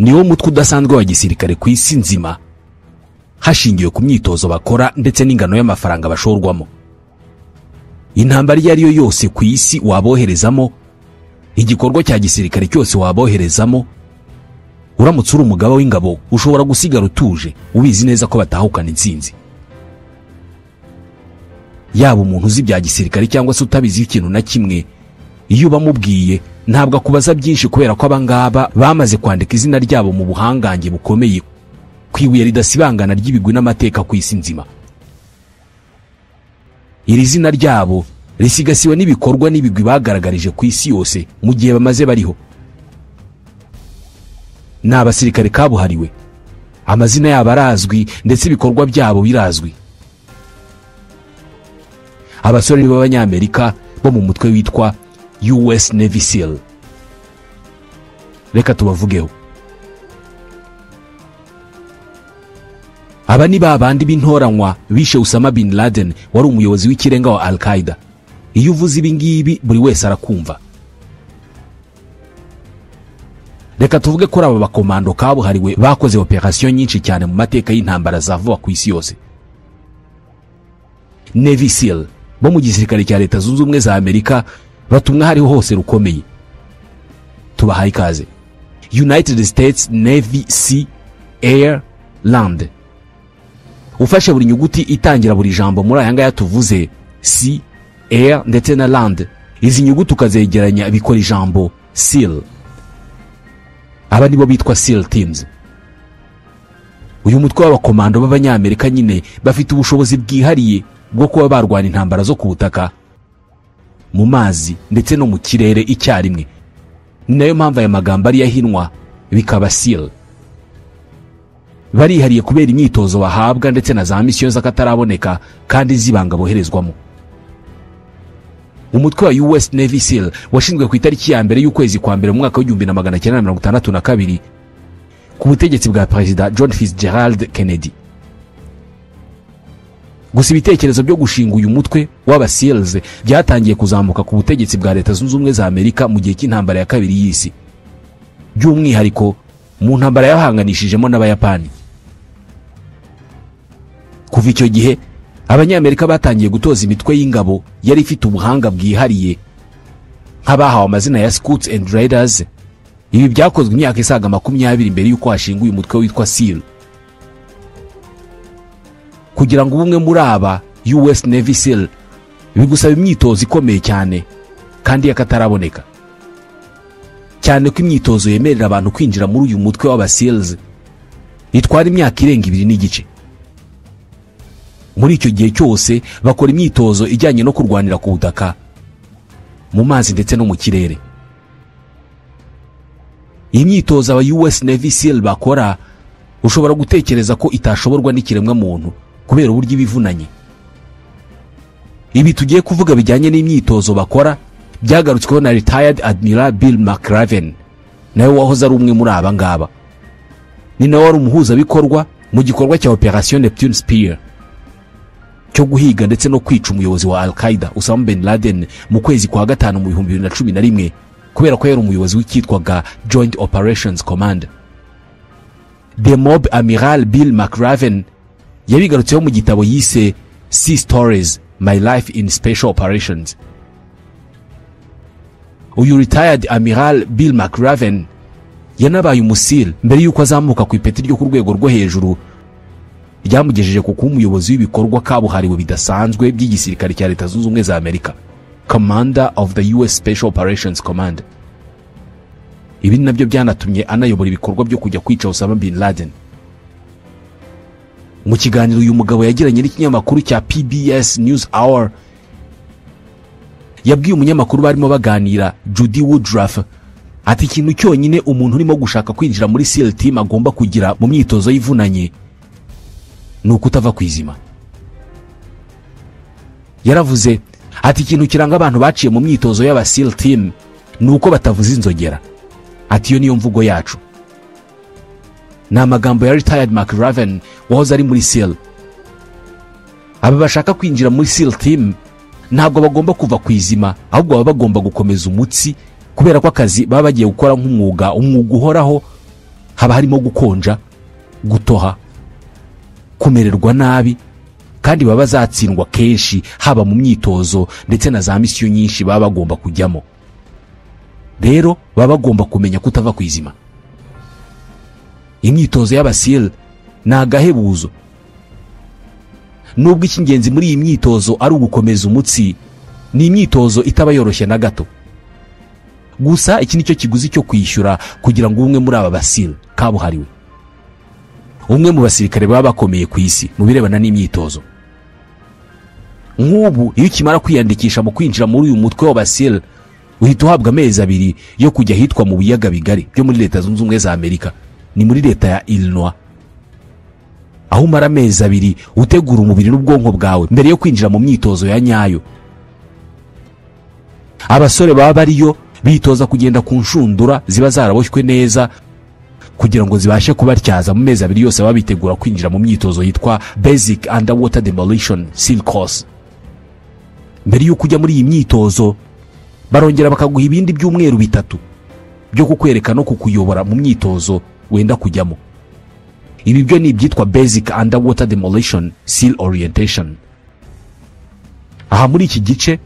Niwo mutwe udasanzwe wa gisirikare ku isi nzima, hashingiwe ku myitozo bakora ndetse n'ingano y'amafaranga bashorwamo. Intambara iyo ari yo yose ku isi waboherezamo, igikorwa cya gisirikare cyose waboherezamo, uramutse uri umugaba w'ingabo ushobora gusigara utuje ubizi neza ko batahukana intsinzi. Yaba umuntu uzi ibya gisirikare cyangwa se utabizi ikintu na kimwe, iyo ubamubwiye ntabwo akubaza byinshi, kubera ko abangaba bamaze kwandika izina ryabo mu buhangange bukomeye ku ibuye ridasibangana ry'ibigwi n'amateka ku isi nzima. Iri zina ryabo risigasiwe n'ibikorwa n'ibigwi bagaragarije ku isi yose mu gihe bamaze bariho. Ni abasirikare kabuhariwe, amazina yabo arazwi ndetse ibikorwa byabo birazwi. Abasore b'Abanyamerika bo mu mutwe witwa US Navy SEAL, reka tubavugeho. Aba ni babandi b'intoranywa bishe Osama bin Laden, wari umuyobozi w'ikirenga wa Al-Qaeda. Iyo uvuze ibi ngibi buri wese arakumva. Reka tuvuge ko aba bakomando kabuhariwe bakoze operation nyinshi cyane mu mateka y'intambara za vuba ku isi yose. Navy SEAL bo mu gisirikare cya Leta Zunze Ubumwe za Amerika batumwa hariho hose rukomeye. Tubahaye ikaze. United States Navy Sea Air Land. Ufashe buri nyuguti itangira buri jambo muri aya ngaya tuvuze, C, Air ndetse na Land, izi nyuguti ukazegeranya bikora ijambo SEAL. Aba nibo bitwa SEAL Teams. Uyu mutwe w'abakomando b'Abanyamerika nyine bafite ubushobozi bwihariye bwo kuba barwana intambara zo ku butaka, mu mazi ndetse no mu kirere icyarimwe. Ni nayo mpamvu aya magambo ari yahinwa bikaba SEAL. Barihariye kubera imyitozo bahabwa ndetse na za misiyo z'akataraboneka kandi zibanga boherezwamo. Umutwe wa US Navy SEAL washinzwe ku itariki ya mbere y'ukwezi kwa mbere mu mwaka w'1962 ku butegetsi bwa Perezida John Fitzgerald Kennedy. Gusa ibitekerezo byo gushinga uyu mutwe w'aba SEALs byatangiye kuzamuka ku butegetsi bwa Leta Zunze Ubumwe za Amerika mu gihe cy'intambara ya kabiri y'isi, by'umwihariko mu ntambara yahanganishijemo n'Abayapani. Kuva icyo gihe Abanyamerika batangiye gutoza imitwe y'ingabo yari ifite ubuhanga bwihariye nk'abahawe amazina ya Scouts and Raiders. Ibi byakozwe imyaka isaga 20 mbere y'uko hashingwa uyu mutwe witwa SEAL. Kugira ngo ubumwe muri aba US Navy SEAL bigusaba imyitozo ikomeye cyane kandi y'akataraboneka, cyane ko imyitozo yemerera abantu kwinjira muri uyu mutwe w'aba SEALs itwara imyaka irenga 2.5. Muri icyo gihe cyose bakora imyitozo ijyanye no kurwanira ku butaka, mu mazi ndetse no mu kirere. Iyi myitozo aba US Navy SEAL bakora ushobora gutekereza ko itashoborwa n'ikiremwa muntu kubera uburyo ibivunanye. Ibi tugiye kuvuga bijyanye n'imyitozo bakora byagarutsweho na Retired Admiral Bill McRaven, nawe wahoze ari umwe muri aba ngaba. Ni nawe wari umuhuzabikorwa mu gikorwa cya Operation Neptune Spear cyo guhiga ndetse no kwica umuyobozi wa Al-Qaeda Osama bin Laden mu kwezi kwa gatanu mu 2011, kubera ko yari umuyobozi w'icyitwaga Joint Operations Command. The Mob Admiral Bill McRaven yabigarutseho mu gitabo yise Sea Stories: My Life in Special Operations. Uyu Retired Admiral Bill McRaven yanabaye umuSEAL mbere y'uko azamuka ku ipeti ryo ku rwego rwo hejuru ryamugejeje ku kuba umuyobozi w'ibikorwa kabuhariwe bidasanzwe by'igisirikare cya Leta Zunze Ubumwe za Amerika, Commander of the US Special Operations Command. Ibi nabyo byanatumye anayobora ibikorwa byo kujya kwica Osama bin Laden. Mu kiganiro uyu mugabo yagiranye n'ikinyamakuru cya PBS News Hour, yabwiye umunyamakuru barimo baganira Judy Woodruff ati ikintu cyonyine umuntu urimo gushaka kwinjira muri SEAL Team agomba kugira mu myitozo y'ivunanye ni ukutava ku izima. Yaravuze ati ikintu kiranga abantu baciye mu myitozo y'aba SEAL Team ni uko batavuza inzogera. Ati iyo niyo mvugo yacu. Ni amagambo ya Retired McRaven wahoze ari muri SEAL. Aba bashaka kwinjira muri SEAL Team ntabwo bagomba kuva ku izima, ahubwo baba bagomba gukomeza umutsi, kubera ko akazi baba bagiye gukora nk'umwuga, umwuga uhoraho, Haba harimo gukonja, gutoha, kumererwa nabi, kandi baba bazatsindwa kenshi, haba mu myitozo ndetse na za misiyo nyinshi baba bagomba kujyamo. Rero baba bagomba kumenya kutava ku izima. Imyitozo y'aba SEAL ni agahebuzo. Nubwo icy'ingenzi muri iyi myitozo ari ugukomeza umutsi, ni imyitozo itaba yoroshye na gato. Gusa iki nicyo kiguzi cyo kwishyura kugira ngo umwe muri aba ba SEAL kabuhariwe, umwe mu basirikare baba bakomeye ku isi mu birebana n'imyitozo. Nk'ubu iyo ukimara kwiyandikisha mu kwinjira muri uyu mutwe w'aba SEAL, uhita uhabwa amezi 2 yo kujya ahitwa mu biyaga bigari byo muri Leta Zunze Ubumwe za Amerika, ni muri leta ya Illinois, aho umara amezi 2 utegura umubiri n'ubwonko bwawe mbere yo kwinjira mu myitozo ya nyayo. Abasore baba bariyo bitoza kugenda ku nshundura ziba zaraboshywe neza kugira ngo zibashe kubatyaza mu mezi 2 yose baba bitegura kwinjira mu myitozo yitwa Basic Underwater Demolition SEAL Course. Mbere y'uko ujya muri iyi myitozo, barongera bakaguha ibindi byumweru 3 byo kukwereka no kukuyobora mu myitozo wenda kujyamo. Ibi byo ni ibyitwa Basic Underwater Demolition SEAL Orientation. Aha muri iki gice,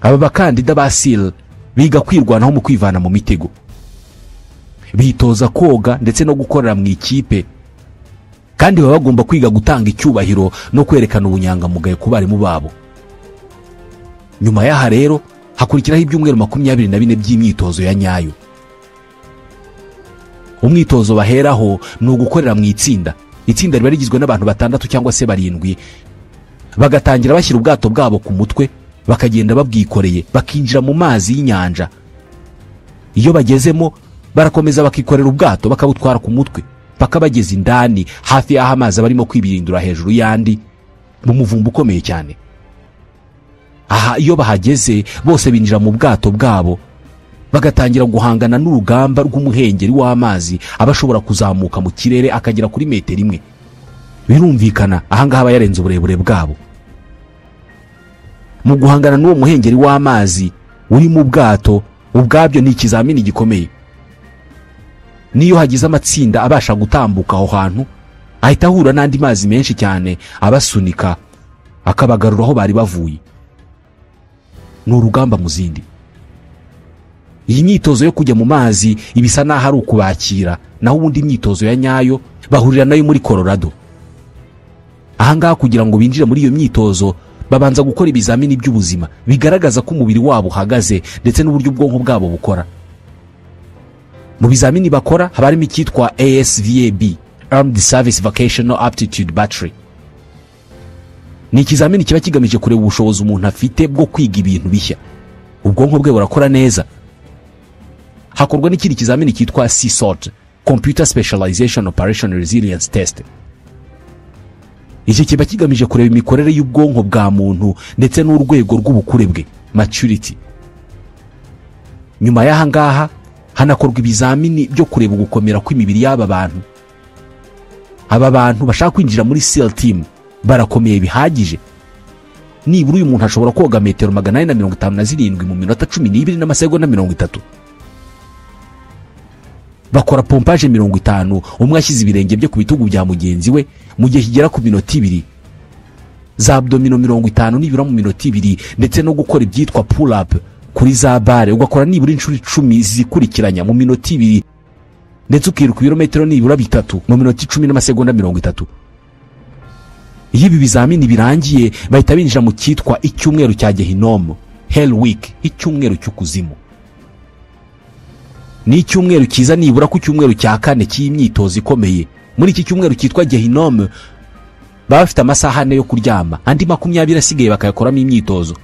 aba bakandida ba SEAL biga kwirwanaho mu kwivana mu mitego, bitoza koga ndetse no gukorera mu ikipe, kandi baba bagomba kwiga gutanga icyubahiro no kwerekana ubunyangamugayo ku barimu babo. Nyuma y'aha rero hakurikiraho ibyumweru 24 by'imyitozo ya nyayo. Umwitozo baheraho ni ugukorera mu itsinda. Itsinda riba rigizwe n'abantu 6 cyangwa se 7, bagatangira bashyira ubwato bwabo ku mutwe, bakagenda babwikoreye, bakinjira mu mazi y'inyanja. Iyo bagezemo barakomeza bakikorera ubwato bakabutwara ku mutwe paka bageze indani hafi y'aho amazi barimo kwibirindura hejuru y'andi mu muvumba ukomeye cyane. Aha iyo bahageze bose binjira mu bwato bwabo, bagatangira guhangana n'urugamba rw'umuhengeri w'amazi abashobora kuzamuka mu kirere akagera kuri metero 1. Birumvikana aha ngaha aba yarenze uburebure bwabo. Mu guhangana n'uwo muhengeri w'amazi uri mu bwato, ubwabyo ni ikizamini gikomeye. Niyo hagize amatsinda abasha gutambuka aho hantu, ahita ahura n'andi mazi menshi cyane abasunika akabagarura aho bari bavuye. Ni urugamba mu zindi. Iyi myitozo yo kujya mu mazi ibisa naho ari ukubakira, naho ubundi imyitozo ya nyayo bahurira nayo muri Colorado. Aha ngaha kugira ngo binjire muri iyo myitozo babanza gukora ibizamini by'ubuzima bigaragaza ko umubiri wabo uhagaze ndetse n'uburyo ubwonko bwabo bukora. Mu bizamini bakora haba harimo icyitwa ASVAB, Armed Service Vocational Aptitude Battery. Ni ikizamini kiba kigamije kureba ubushobozi umuntu afite bwo kwiga ibintu bishya, ubwonko bwe burakora neza. Hakorwa n'ikindi kizamini cyitwa CSOT, Computer Specialization Operation Resilience Test. Iki kiba kigamije kureba imikorere y'ubwonko bwa muntu ndetse n'urwego rw'ubukure bwe, maturity. Nyuma y'aha ngaha hanakorwa ibizamini byo kureba ugukomera kw'imibiri y'aba bantu. Aba bantu bashaka kwinjira muri SEAL team barakomeye bihagije. Nibura uyu muntu ashobora koga metero 457 mu minota 12 n'amasegonda 30. Bakora pompage 50, umwe ashyize ibirenge bye ku bitugu bya mugenzi we mu gihe kigera ku minota 2, za abdomino 50 nibura mu minota 2, ndetse no gukora ibyitwa pull up kuri za bare, ugakora nibura inshuro 10 zikurikiranya mu minota 2, ndetse ukiruka ibirometero nibura 3 mu minota 10 n'amasegonda 30. Iyo ibi bizamini birangiye bahita binjira mu cyitwa icyumweru cya Gehinomu, Hell Week, icyumweru cy'ukuzimu. Ni icyumweru cyiza nibura ku cyumweru cya 4 cy'imyitozo ikomeye. Muri iki cyumweru cyitwa Gehinomu baba bafite amasaha 4 yo kuryama, andi 20 asigaye bakayakoramo imyitozo.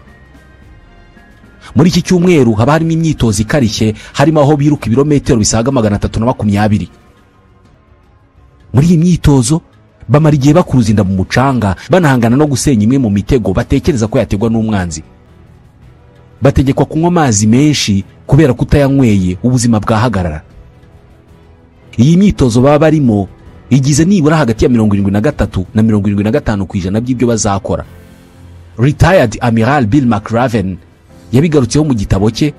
Muri iki cyumweru haba harimo imyitozo ikarishye, harimo aho biruka ibirometero bisaga 320. Muri iyi myitozo bamara igihe bakuruza inda mu mucanga, banahangana no gusenya imwe mu mitego batekereza ko yategwa n'umwanzi. Bategekwa kunywa amazi menshi kubera kutayanyweye ubuzima bwahagarara. Iyi myitozo baba barimo igize nibura hagati ya 73 na 75% by'ibyo bazakora. Retired Admiral Bill McRaven yabigarutseho mu gitabo cye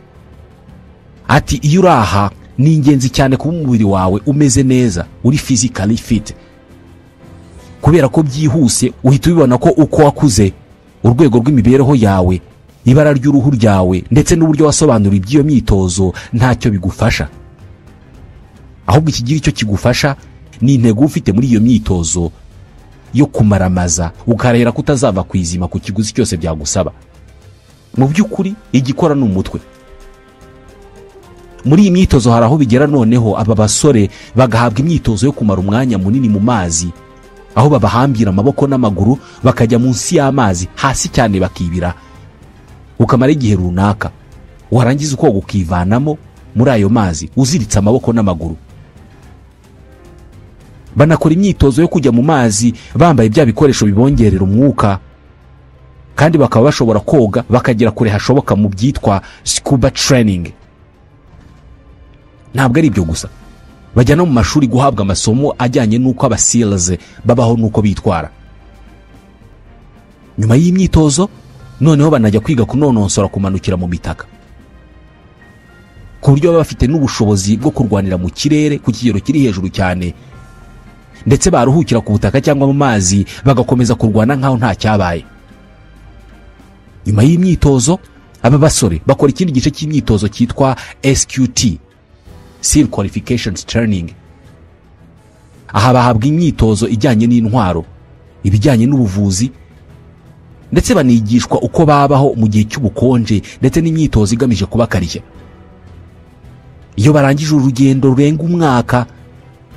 ati: iyo uri aha Ni ingenzi cyane kuba umubiri wawe umeze neza, uri physically fit, kubera ko byihuse uhita ubibona ko uko wakuze, urwego rw'imibereho yawe, ibara ry'uruhu ryawe ndetse n'uburyo wasobanura iby'iyo myitozo ntacyo bigufasha. Ahubwo ikigira icyo kigufasha ni intego ufite muri iyo myitozo yo kumaramaza, ukarahira kutazava ku izima ku kiguzi cyose byagusaba. Mu by'ukuri igikora ni umutwe. Muri iyi myitozo hari aho bigera noneho aba basore bagahabwa imyitozo yo kumara umwanya munini mu mazi, aho babahambira amaboko n'amaguru bakajya munsi y'amazi hasi cyane bakibira, ukamara igihe runaka, warangiza ukoga ukivanamo muri ayo mazi uziritse amaboko n'amaguru. Banakora imyitozo yo kujya mu mazi bambaye bya bikoresho bibongerera umwuka, kandi bakaba bashobora koga bakagera kure hashoboka mu byitwa scuba training. Ntabwo ari ibyo gusa, bajya no mu mashuri guhabwa amasomo ajyanye n'uko aba SEALs babaho n'uko bitwara. Nyuma y'imyitozo noneho banajya kwiga kunonosora kumanukira mu mitaka, ku buryo baba bafite n'ubushobozi bwo kurwanira mu kirere ku kigero kiri hejuru cyane, ndetse baruhukira ku butaka cyangwa mu mazi bagakomeza kurwana nkaho nta cyabaye. Nyuma y'imyitozo aba basore bakora ikindi gice cy'imyitozo cyitwa SQT, SEAL Qualifications Training. Aha bahabwa imyitozo ijyanye n'intwaro, ibijyanye n'ubuvuzi, ndetse banigishwa uko babaho mu gihe cy'ubukonje, ndetse n'imyitozo igamije kubakarishya. Iyo barangije urugendo rurenga umwaka,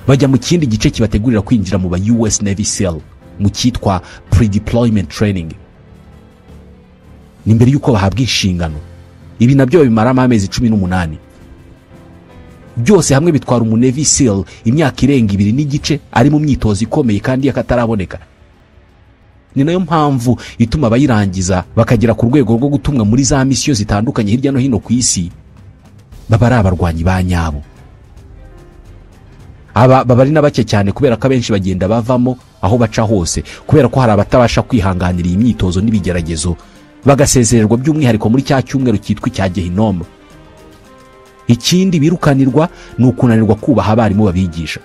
bajya mu kindi gice kibategurira kwinjira mu ba US Navy SEAL, mu cyitwa pre-deployment training. Ni mbere y'uko bahabwa inshingano. Ibi nabyo babimaramo amezi 18. Byose hamwe bitwara umu Navy SEAL imyaka irenga 2.5 ari mu myitozo ikomeye kandi y'akataraboneka. Ni nayo mpamvu ituma abayirangiza bakagera ku rwego rwo gutumwa muri za misiyo zitandukanye hirya no hino ku isi, baba ari abarwanyi ba nyabo. Aba baba ari na bake cyane kubera ko abenshi bagenda bavamo aho baca hose, kubera ko hari abatabasha kwihanganira iyi myitozo n'ibigeragezo, bagasezererwa by'umwihariko muri cya cyumweru cyitwa icya Gehinomu. Ikindi birukanirwa ni ukunanirwa kubaha abarimu babigisha.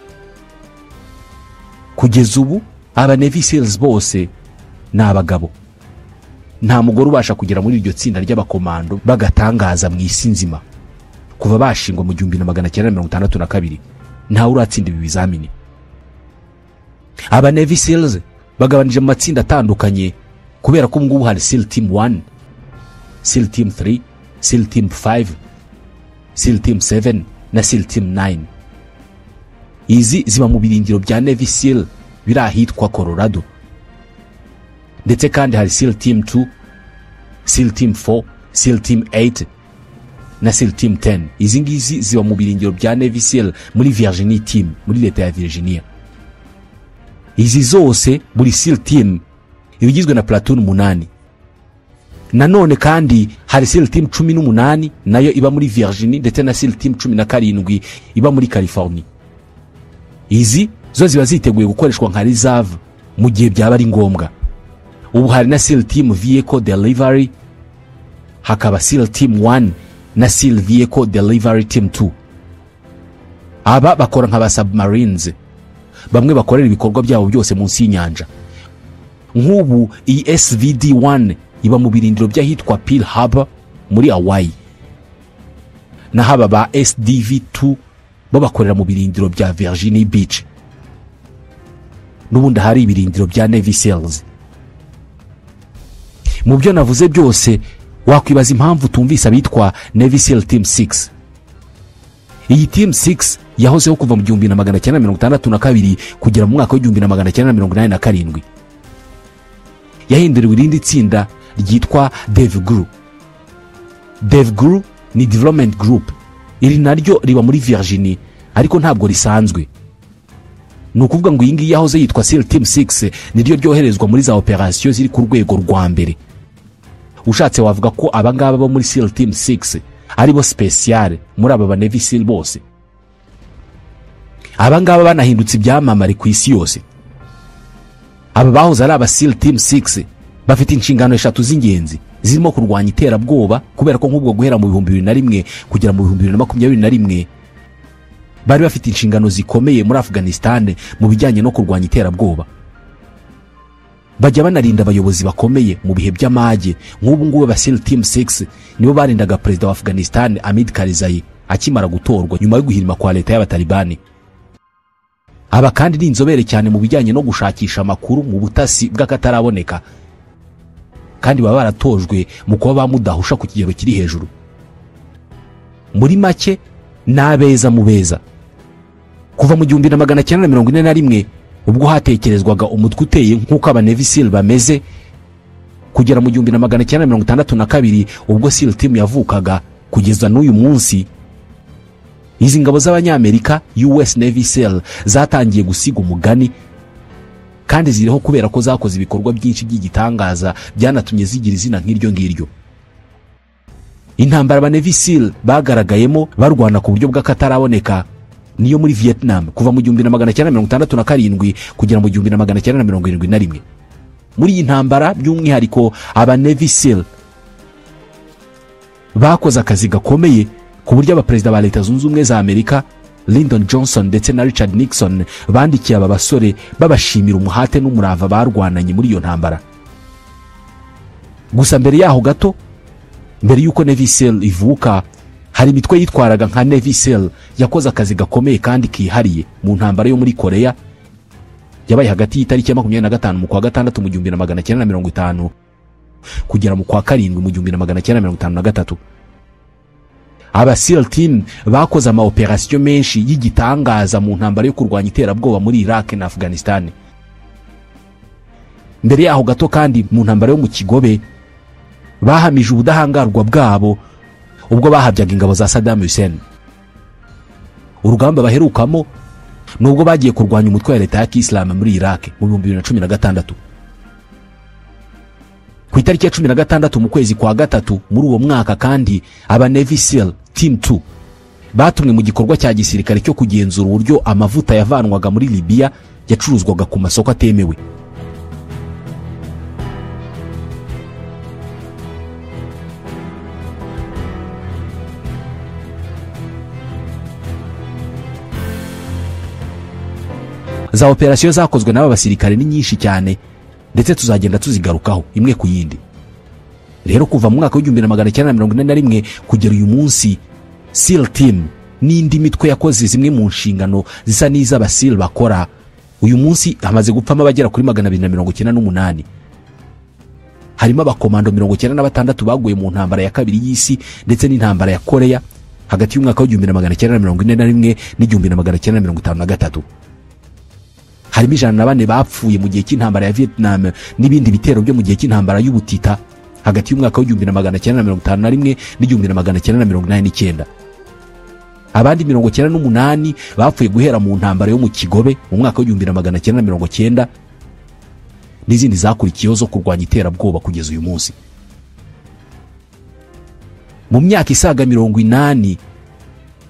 Kugeza ubu aba Navy SEALs bose ni abagabo, nta mugore ubasha kugera muri iryo tsinda ry'abakomando bagatangaza mu isi nzima. Kuva bashingwa mu 1962 ntawe uratsinda ibi bizamini. Aba Navy SEALs bagabanije mu matsinda atandukanye, kubera ko ngubu hari SEAL Team 1, SEAL Team 3, SEAL Team 5, SEAL Team 7 na SEAL Team 9. Izi ziba mu birindiro bya Navy SEAL biri ahitwa Colorado. Ndetse kandi hari SEAL Team 2, SEAL Team 4, SEAL Team 8 na SEAL Team 10. Izi ngizi ziba mu birindiro bya Navy SEAL muri Virginia Team, muri leta ya Virginia. Izi zose buri SEAL Team iba igizwe na platoon 8. Nanone kandi hari SEAL Team 18 nayo iba muri Virginia, ndetse na SEAL Team 17 iba muri California. Izi zo ziba ziteguye gukoreshwa nka reserve mu gihe byaba ari ngombwa. Ubu hari na SEAL Team Vehicle Delivery, hakaba SEAL Team 1 na SEAL Vehicle Delivery Team 2. Aba bakora nka ba submarines, bamwe bakorera ibikorwa byabo byose munsi y'inyanja. Nk'ubu iyi SVD 1 iba mu birindiro by'ahitwa Pearl Harbor muri Hawaii, naho aba ba SDV 2 bo bakorera mu birindiro bya Virginia Beach, n'ubundi hari ibirindiro bya Navy SEALs. Mu byo navuze byose wakwibaza impamvu tumvise abitwa Navy SEAL Team 6. Iyi Team 6 yahozeho kuva mu 1962 kugera mu mwaka wa 1987. Yahinduriwe irindi tsinda ryitwa DevGru. DevGru ni Development Group. Iri naryo riba muri Virginia, ariko ntabwo risanzwe. Ni ukuvuga ngo iyi ngiyi yahoze yitwa SEAL Team 6 niryo ryoherezwa muri za operasiyo ziri ku rwego rwa mbere. Ushatse wavuga ko abangaba bo muri SEAL Team 6 aribo special muri aba ba Navy SEAL bose. Abangaba banahindutse ibyamamare ku isi yose. Aba bahoze ari aba SEAL Team 6 bafite inshingano 3 z'ingenzi zirimo kurwanya iterabwoba, kubera ko nk'ubwo guhera mu 2001 kugera mu 2021 Bari bafite inshingano zikomeye muri Afghanistan mu bijyanye no kurwanya iterabwoba. Bajya banarinda abayobozi bakomeye mu bihe by'amage, nk'ubu ngubu aba SEAL Team 6 nibo barindaga perezida wa Afghanistan Hamid Karzai akimara gutorwa nyuma yo guhirima kwa leta y'abatalibani. Aba kandi ni inzobere cyane mu bijyanye no gushakisha amakuru mu butasi bw'akataraboneka, kandi baba baratojwe mu kuba bamudahusha ku kigero kiri hejuru. Muri make n'abeza mu beza. Kuva mu 1941 ubwo hatekerezwaga umutwe uteye nk'uko aba Navy SEAL bameze, kugera mu 1962 ubwo SEAL Team yavukaga, kugeza n'uyu munsi izi ngabo z'abanyamerika US Navy SEAL zatangiye gusiga umugani, kandi ziriho kubera ko zakoze ibikorwa byinshi by'igitangaza byanatumye zigira izina nk'iryo ngiryo. Intambara aba Navy SEAL bagaragayemo barwana ku buryo bw'akataraboneka niyo muri Vietnam kuva mu 1967 kugera mu 1971. Muri iyi ntambara by'umwihariko aba Navy SEAL bakoze akazi gakomeye ku buryo abaperezida ba Leta Zunze Ubumwe za Amerika Lyndon Johnson ndetse na Richard Nixon bandikiye aba basore babashimira umuhate n'umurava barwananye muri iyo ntambara. Gusa mbere yaho gato, mbere yuko Navy SEAL ivuka, hari imitwe yitwaraga nka Navy SEAL yakoze akazi gakomeye kandi kihariye mu ntambara yo muri Korea yabaye hagati y'itariki ya 25 mu kwa gatandatu mu 1950 kugera mu kwa karindwi mu 1953. Aba SEAL Team bakoze ama operation menshi y'igitangaza mu ntambara yo kurwanya iterabwoba muri Iraq na Afghanistan. Mbere yaho gato kandi mu ntambara yo mu Kigobe bahamije ubudahangarwa bwabo ubwo bahabyaga ingabo za Saddam Hussein. Urugamba baherukamo nubwo bagiye kurwanya umutwe wa leta ya Islam muri Iraq mu 2016. Ku itariki ya 16 mu kwezi kwa gatatu muri uwo mwaka kandi aba Navy SEAL Team 2 batumwe mu gikorwa cya gisirikare cyo kugenzura uburyo amavuta yavanwaga muri Libya yacuruzwaga ku masoko atemewe. Za operasiyo zakozwe n'aba basirikare ni nyinshi cyane, ndetse tuzagenda tuzigarukaho imwe ku yindi. Rero kuva mu mwaka wa 1941 kugera uyu munsi, SEAL Team n'indi mitwe yakoze zimwe mu nshingano zisa n'iz'aba SEAL bakora, uyu munsi hamaze gupfamo abagera kuri 298. Harimo abakomando 96 baguye mu ntambara ya kabiri y'isi ndetse n'intambara ya Korea hagati y'umwaka wa 1941 n'igihumbi 1953. Harimo 104 bapfuye mu gihe cy'intambara ya Vietnam n'ibindi bitero byo mu gihe cy'intambara y'ubutita hagati y'umwaka wa 1951 n'igihumbi 1989. Abandi 98 bapfuye guhera mu ntambara yo mu Kigobe mu mwaka wa 1990 n'izindi zakurikiyeho zo kurwanya iterabwoba kugeza uyu munsi. Mu myaka isaga 80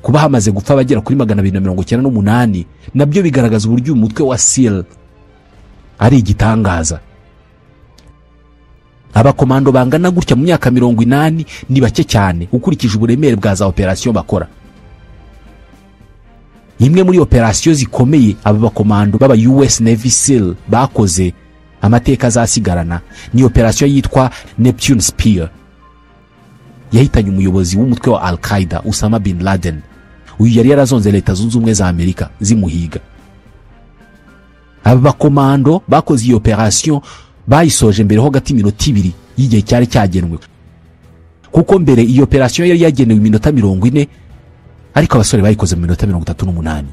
kuba hamaze gupfa abagera kuri 298 nabyo bigaragaza uburyo umutwe wa SEAL ari igitangaza. Abakomando bangana gutya mu myaka 80 ni bake cyane ukurikije uburemere bwa za operation bakora. Imwe muri operation zikomeye aba bakomando baba US Navy SEAL bakoze amateka azasigarana ni operation yitwa Neptune Spear, yahitanye umuyobozi w'umutwe wa Al-Qaeda Osama bin Laden. Uyu yari yarazonze Leta Zunze Ubumwe za Amerika zimuhiga. Aba bakomando bakoze iyo operation bayisoje mbere ho gati iminota 2 y'igihe cyari cyagenwe, kuko mbere iyo operation yari yagenewe iminota 40, ariko abasore bayikoze mu minota 38.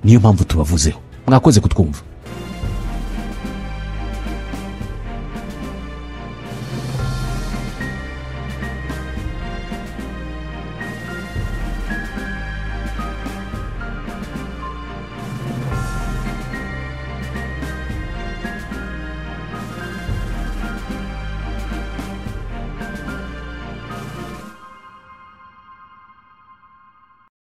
Niyo mpamvu tubavuzeho. Mwakoze kutwumva.